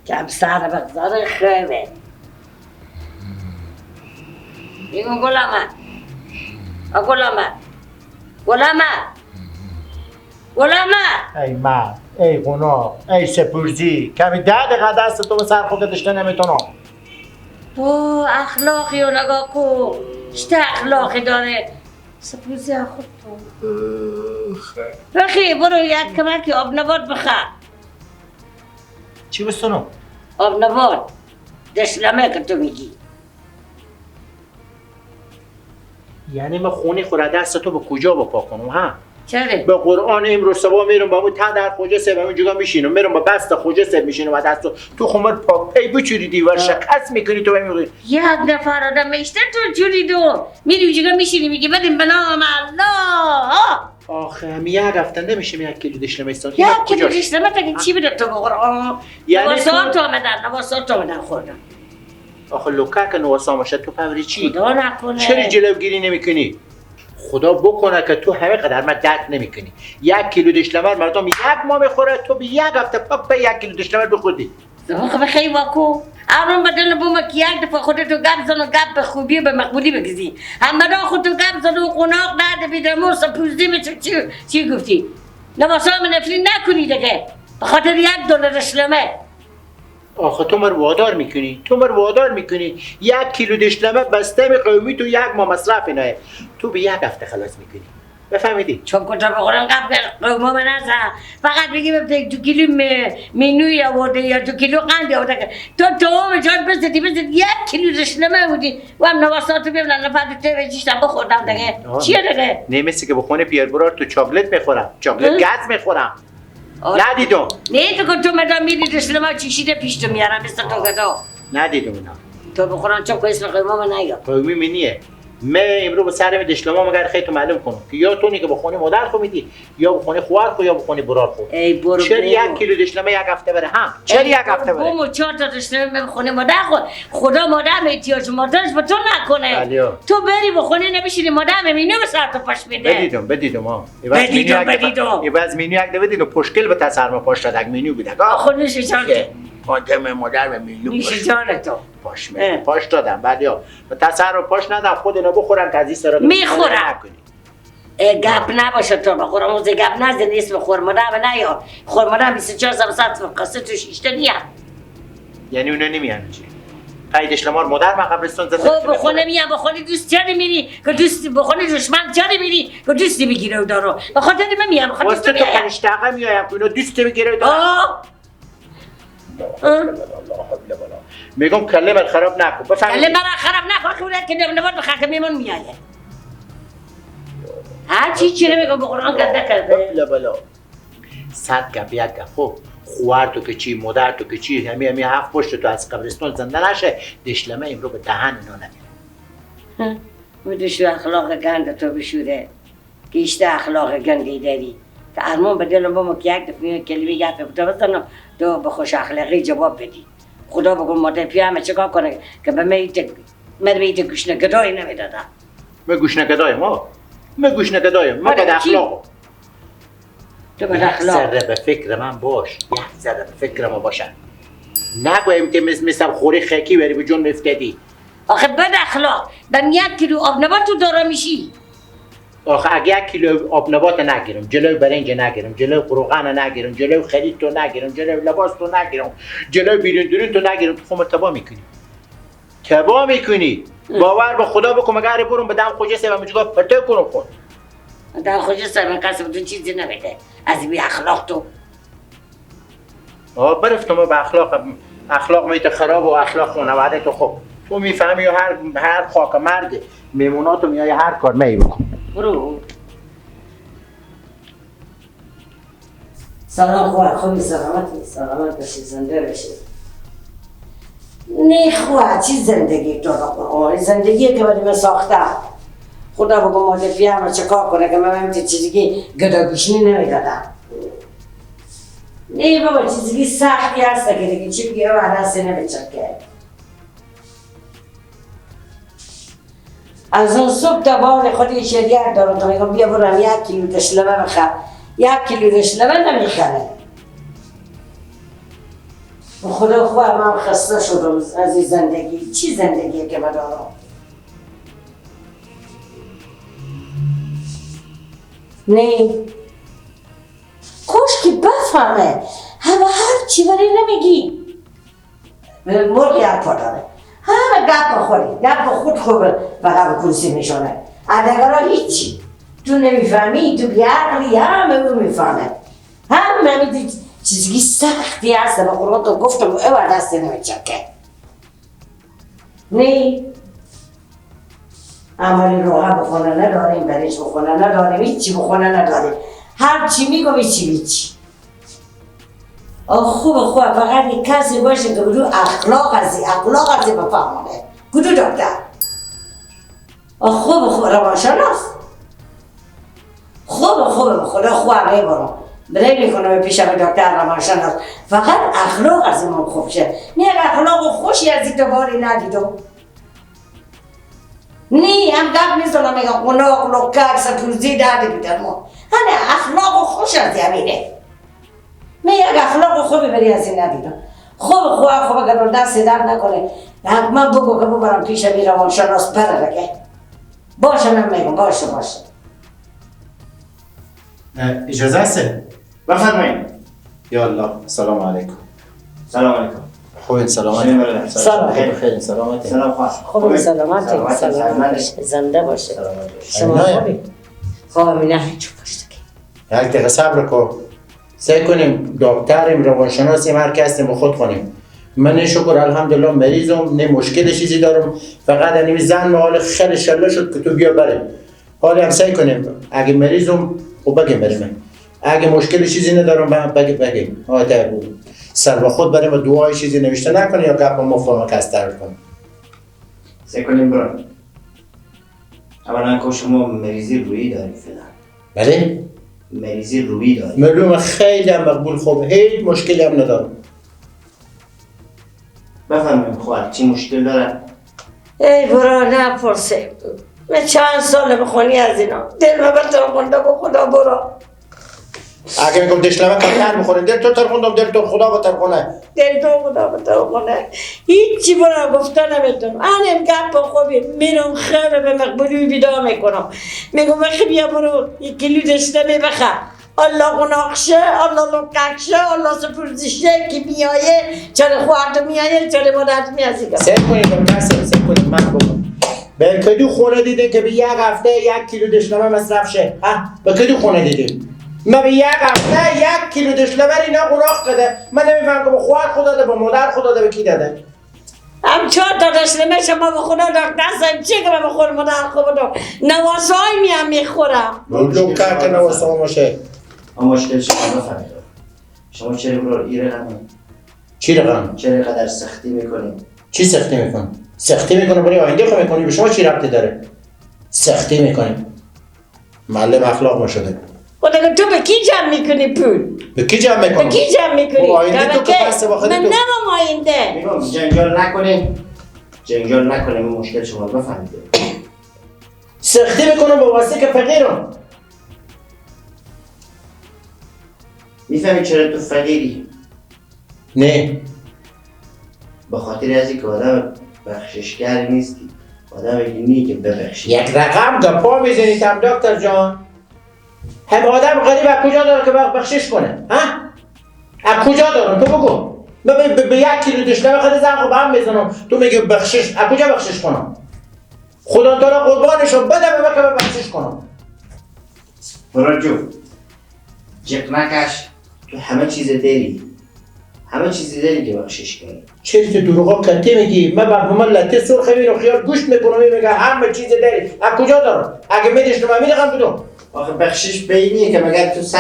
که سر بگذاره خوبه. میگم گلامه گلامه گلامه گلامه. ای مرد، ای قناع، ای سپورزی، کمی 10 دقیقه دست تو به سر خود داشته نمیتونم. تو اخلاقی رو نگاه کن، چه اخلاقی داره سپورزی خود تو. بخی برو یک کمکی آب نبات بخر. چی بستونم؟ آب نبات دشلمه که تو میگی. یعنی من خونی خورده دست تو به کجا بپا کنم ها؟ چرا؟ به قرآن امروز صبح میرم با اون تا در خوجه سه اون جگا میشینم، میرم با بست خوجه سه میشینم و دست تو خمر پاک پی بچوری دیوار شکست میکنی تو میگی. یک نفر آدم میشته تو چوری دو میری اونجا میشینی میگی بدیم به نام الله. آخه هم یک هفته نمیشه یک کیلو دشلمه استان. یک کیلو دشلمه تا چی بده تو به قرآن؟ یعنی نواسات تو بدن، نواسات تو بدن خوردم. آخه لوکا که نواسا باشه تو پوری چی؟ خدا نکنه. چرا جلوگیری نمیکنی؟ خدا بکنه که تو همه قدر من درک نمیکنی. 1 کیلو دشلمه مردم یک ماه میخوره، تو به یک هفته پاک به 1 کیلو دشلمه بخوری. خب خیلی واکو آرام بدل بوم که یک دفعه خودتو گپ زن و گپ به خوبی و به مقبولی بگزی. همه خودتو گپ زن و قناق نده بیدرموس پوزدی میشه. چی گفتی؟ نواسا من نفرین نکنی دیگه به خاطر $1 دشلمه. آخه تو مر وادار میکنی، تو مر وادار میکنی. 1 کیلو دشلمه بسته می قومی تو یک ماه مصرف اینه، تو به یک هفته خلاص میکنی. بفهمیدی؟ چون کجا بخورم قبل قوما من نزن. فقط بگیم 2 کیلو مینوی آورده یا 2 کیلو قند آورده، تو تو جان بزدی بزدی 1 کیلو دشلمه بودی و هم نواساتو بیام نفر تو چیشتم بخوردم دیگه. چیه دیگه؟ نمیسی که بخونه پیر برار تو چاکلت میخورم، چاکلت گاز میخورم. ندیدم. نه تو که تو مدام میری دشلمه چیشیده پیش تو میارم مثل تو گدا. ندیدم اینا. تو بخورم چون که اسم قیمه من نیاد. قیمه منیه. من امروز به سرم دشلمه مگر خیلی تو معلوم کنم که یا تو که بخونی مادر خو میدی یا بخونی خوار خو یا بخونی برار خو. ای برو. چرا 1 کیلو دشلمه یک هفته بره هم؟ چرا یک هفته بره؟ بابا 4 تا دشلمه بخونی مادر خو. خدا مادر احتیاج مادرش به تو نکنه. تو بری بخونی نمیشینی مادر مینو به سر تو پاش میده. بدیدم بدیدم ها. بدیدم بدیدم. ای باز مینو یک بدیدم پشکل به تسرم پاش داد مینو بوده. آخه نوش جان. آدم مادر مینو نوش جان تو. پاش پاش دادم بعد یا تصرف پاش ندم خود اینا بخورن که از این سرا میخورم. گپ نباشه تو بخورم اون گپ نزن اسم خورمادم نیا. خورمادم 24 ساعت قصه تو شیشته نیا. یعنی اونا نمیان چی؟ قیدش لمار مادر من قبرستان زنده. خب بخونه میام بخونه دوست چرا میری که دوست بخونه دشمن چرا میری که دوستی بگیره دارو. به خاطر من میام بخاطر واسه تو پنج میایم که اونا دوست بگیره دارو. میگم کله من خراب نکن. بفهمی؟ کله من خراب نکن خب که نبات بخاطر میمون میایه. هر چی چی میگم به قرآن گنده کرده. بلا بلا 100 گپ یک گپ. خب خوار تو که چی، مادر تو که چی، همی همی هفت پشت تو از قبرستان زنده نشه دشلمه امرو به دهن اینا نمیره. بودش اخلاق گند تو بشوره که ایشته اخلاق گندی داری که ارمان به دلم بابا که یک دفعه کلمه گپ تو بزنم تو به خوش اخلاقی جواب بدی. خدا بگو مادر پی همه چیکار کنه که به من به گوشنه گدایی نمیدادم. من گوشنه گدایم ها، من گوشنه گدایم، من بد اخلاقم. تو بد اخلاق. یک ذره به فکر من باش، یک ذره به فکر ما باشه. نگویم که مثل خوری خکی بری به جون میفتادی. آخه بد اخلاق، بم 1 کیلو آب نبات تو دارا میشی. آخه اگه 1 کیلو آب نبات نگیرم، جلوی برنج نگیرم، جلوی قروغن نگیرم، جلوی خرید تو نگیرم، جلوی لباس تو نگیرم، جلوی بیرون درون تو نگیرم، تو خود تبا میکنی. تبا میکنی. باور به خدا بکن مگر برم به دم خوجه سه و پرته کنم خود. دم خوجه سه من قسم تو چیزی نمیده. از بی اخلاق تو. آه برفتم به اخلاق، اخلاق میت خراب و اخلاق خانواده تو خوب. تو میفهمی هر خاک مرد میموناتو میای هر کار می بکن. برو. سلام خواه، خوبی سلامتی، سلامت باشی، زنده باشی. نه خواه، چی زندگی تو رو زندگیه که برای من ساختم. خدا بگو مادر پیامو چه کار کنه که من همین چیزی که گداگوشنی نمیدادم. نه بابا چیزی که سختی هست که دیگه چی بگه و دست نمیچکه. از اون صبح تا بار خود شریعت دارم تا میگم بیا برم 1 کیلو دشلمه بخر، 1 کیلو دشلمه نمیخره. خدا خواه من خسته شدم از این زندگی. چی زندگیه که من دارم؟ نه کاش که بفهمه همه هر چی ولی نمیگی. مرغ یک پا داره، همه گپ خوری، گپ خود خوبه و گپ کرسی میشونه. ادگرا هیچی تو نمیفهمی، تو بیعقلی، همه او میفهمه. همه میدی چیزی سختی هست. به قرآن تو گفتم او دست نمیچکه. نه عملی روغن بخونه نداریم، برنج بخونه نداریم، هیچی بخونه نداریم. هر چی میگم هیچی هیچی. خوب خوب فقط یک کسی باشه که بدو اخلاق ازی، اخلاق ازی بفهمونه. کدو دکتر؟ خوب خوب روانشناس. خوب خوب خدا خوب میبرم. برای میکنم پیشم دکتر روانشناس. فقط اخلاق از ما خوب شه. نه اخلاق خوشی از این دوباره ندیدم. نه هم گپ میزنم میگم قناق لکک سپوزی درد بیدن ما. هنه اخلاق خوش از همینه. من یک اخلاق خوبی بری از این ندیدم. خوب خوب خوب اگر دست درد نکنه حتما بگو که ببرم پیش می روانشناس بره بگه. باشه من میگم باشه باشه. اجازه هست؟ بفرمایید. یا الله. سلام علیکم. سلام علیکم. خوبین؟ سلامت. سلام. خیلی سلامت. سلام خواهر. خوبین؟ سلامت. سلامت. زنده باشه. شما خوبین؟ خوبم نه هیچ پشت که. یک دقیقه صبر کن. سعی کنیم دکتریم روانشناسیم هر کسی به خود کنیم. من شکر الحمدلله مریضم، نه مشکل چیزی دارم، فقط این زن حال خیلی شله شد که تو بیا بره. حالا هم سعی کنیم اگه مریضم خب بگیم بریم، اگه مشکل چیزی ندارم بگیم بگیم. آره سر با خود بریم و دعای چیزی نوشته نکنه یا گپ مفهوم کس تر کنه. سعی کنیم بریم. اولا که شما مریضی روحی دارید فعلا. بله؟ مریضی روحی دارید. معلومه خیلی هم مقبول، خوب هیچ مشکلی هم ندارم. بفرمایید خواهر چی مشکل داره؟ ای برا نپرسه. من چند ساله بخونی از اینا دل من بتر خونده با خدا برا. اگه میگم دشلمه کمتر میخورین دل تو تر خوندم، دل تو خدا بتر خونه، دل تو خدا بتر خونه. هیچی برا گفته نمیتونم. انم گپ خوبی میرم خیلی به مقبولی بیدار میکنم، میگم وقتی بیا برو یک کیلو دشلمه بخر، الله قناقشه، الله لککشه، الله سپرزشه که میایه چرا خواهرت میایه چرا مادرت میایه. سعی کنید دکتر سعی کنید من بگم به کدو خونه دیده که به یک هفته یک کیلو دشلمه مصرف شه؟ ها به کدو خونه دیده؟ من به یک هفته یک کیلو دشلمه اینا قناق داده. من نمیفهم که به خواهر خود داده، به مادر خود داده، به کی داده؟ هم چهار تا دشلمه شما به خونه دکتر صاحب چه که به خور مادر خود داده؟ نواسای میام میخورم. لوکر که نواسا باشه. اما مشکل شما نفهمیدم. شما چرا برو ای رقم؟ چی رقم؟ چرا قدر سختی میکنی؟ چی سختی میکنی؟ سختی میکنه برای آینده خود میکنی، به شما چی ربطی داره؟ سختی میکنی. معلم اخلاق ما شده. خدا تو به کی جمع میکنی پول؟ به کی جمع میکنی؟ به کی جمع میکنی؟ آینده تو که پس با من نمام آینده. میگم جنجال نکنین. جنجال نکنین، مشکل شما بفهمیده. سختی میکنم به واسطه که فقیرم. میفهمی چرا تو فقیری؟ نه. به خاطر از اینکه آدم بخششگر نیستی، آدم نی که ببخشی. یک رقم گپا میزنی تم دکتر جان. هم آدم غریب از کجا داره که بخشش کنه؟ ها؟ از کجا دارم؟ تو بگو. من به یک کیلو دشلمه خود زن خب هم میزنم، تو میگی بخشش، از کجا بخشش کنم؟ خدا تعالی قربانشو بده به من که بخشش کنم. برو جو. جق نکش، تو همه چیز داری. همه چیز داری که بخشش کنی. چرا تو دروغا کتی میگی؟ من به من لته سرخ میرم خیال گوشت میکنم میگه همه چیز داری. از کجا دارم؟ اگه میدش تو من میدم کدوم؟ آخه بخشش به اینیه که مگر تو 100%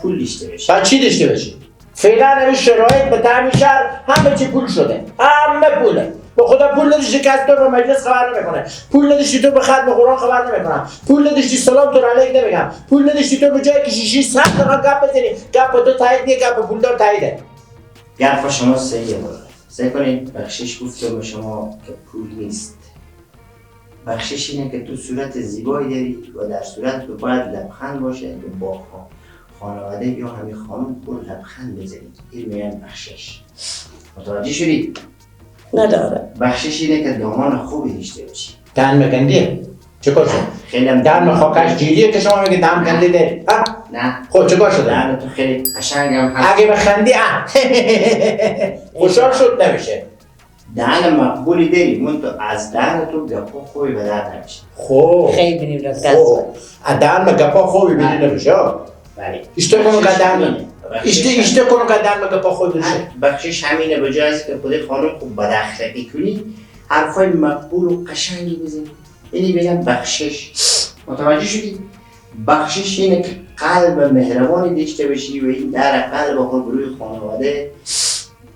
پول داشته باشی. بعد چی داشته باشی؟ فعلا همین شرایط به تعمیر شهر همه چی پول شده. همه پوله. به خدا پول نداشتی کس تو به مجلس خبر نمیکنه. پول نداشتی تو به ختم قرآن خبر نمیکنه. پول نداشتی سلام تو علیک نمیگم. پول نداشتی تو به جای که 600 دقیقه گپ بزنی، گپ تو تایید نیه، گپ پولدار تاییده. گپ شما صحیحه برادر. سعی کنید بخشش گفته به شما که پول نیست. بخشش اینه که تو صورت زیبایی داری و در صورت تو باید لبخند باشه که با خانواده یا همین خانم پر لبخند بزنی. این میگن بخشش. متوجه شدی؟ نداره. بخشش اینه که دامان خوبی داشته باشی. دهن مگندیه؟ چیکار شد؟ خیلی هم دهن خاکش جیریه که شما میگی دهن گندی داری. نه. خب چیکار شده؟ دهن تو خیلی قشنگم هست. اگه بخندی خوشحال شد نمیشه. دهن مقبولی داری، من تو از دهن تو گپا خوبی به در نمیشه. خب خیلی بینیم دست. از دهن گپا خوبی بیرون نمیشه. بله. اشته کنم که دهن اشته کنم که دهن گپا خوبی بشه. بخشش همینه، به جای از که خود خانم خوب بد اخلاقی کنی، حرفای مقبول و قشنگی بزنی. اینی بگم بخشش. متوجه شدی؟ بخشش اینه که قلب مهربانی داشته باشی و این در قلب خود روی خانواده،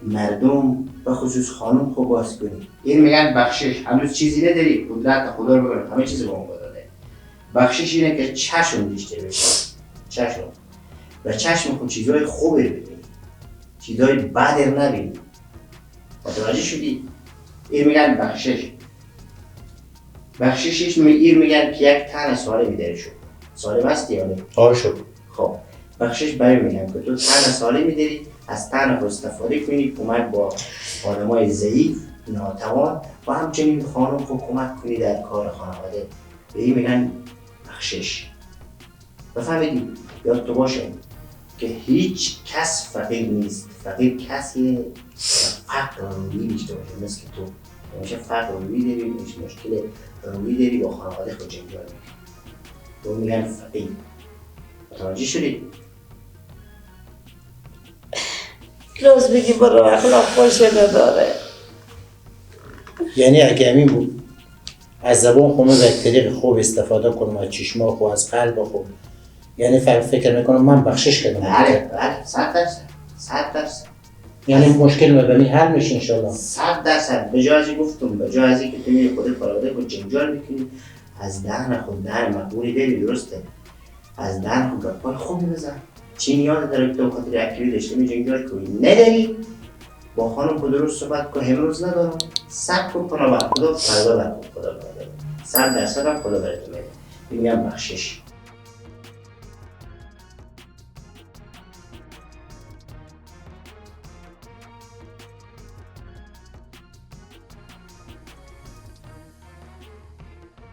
مردم به خصوص خانم خوب باز کنی. این میگن بخشش. هنوز چیزی نداری، قدرت خدا رو بگم همه چیز با اون داده. بخشش اینه که چشم داشته باشی، چشم و چشم خود چیزای خوبی ببینی، چیزای بد نبینی. متوجه شدی؟ این میگن بخشش. بخششش این میگن که یک تن سالمی داری شد. سالم هستی یا نه؟ آره شد. خب بخشش برای میگن که تو تن سالمی داری، از تن خود استفاده کنی، کمک با آدمای ضعیف، ناتوان و همچنین خانم خود کمک کنی در کار خانواده. به این میگن بخشش. بفهمیدی؟ یاد تو باشه که هیچ کس فقیر نیست. فقیر کسی فقر روحی داشته باشه، مثل تو. همیشه فقر روحی داری، همیشه مشکل روحی داری، با خانواده خود جنجال میکنی. به اون میگن فقیر. متوجه شدی؟ راست بگی برو اخلاق خوش نداره. یعنی اگه همین بود از زبان خود به یک طریق خوب استفاده کنم، از چشما خود، از قلب خود، یعنی فکر میکنم من بخشش کردم. بله بله 100%، 100%. یعنی مشکل مبنی حل میشه انشالله. 100%. به جای گفتم، به جای که تو میری خود خانواده خود جنجال میکنی، از دهن خود دهن مقبولی داری، درسته، از دهن خود گپای خوبی بزن. چی نیاز داره که تو خاطر اکیلی داشته می جنجال کنی؟ نداری. با خانم خود درست صحبت کن. امروز ندارم، صبر کن، پناه بر خدا، فردا بر خدا، 100% هم خدا برات میده. میگم بخشش.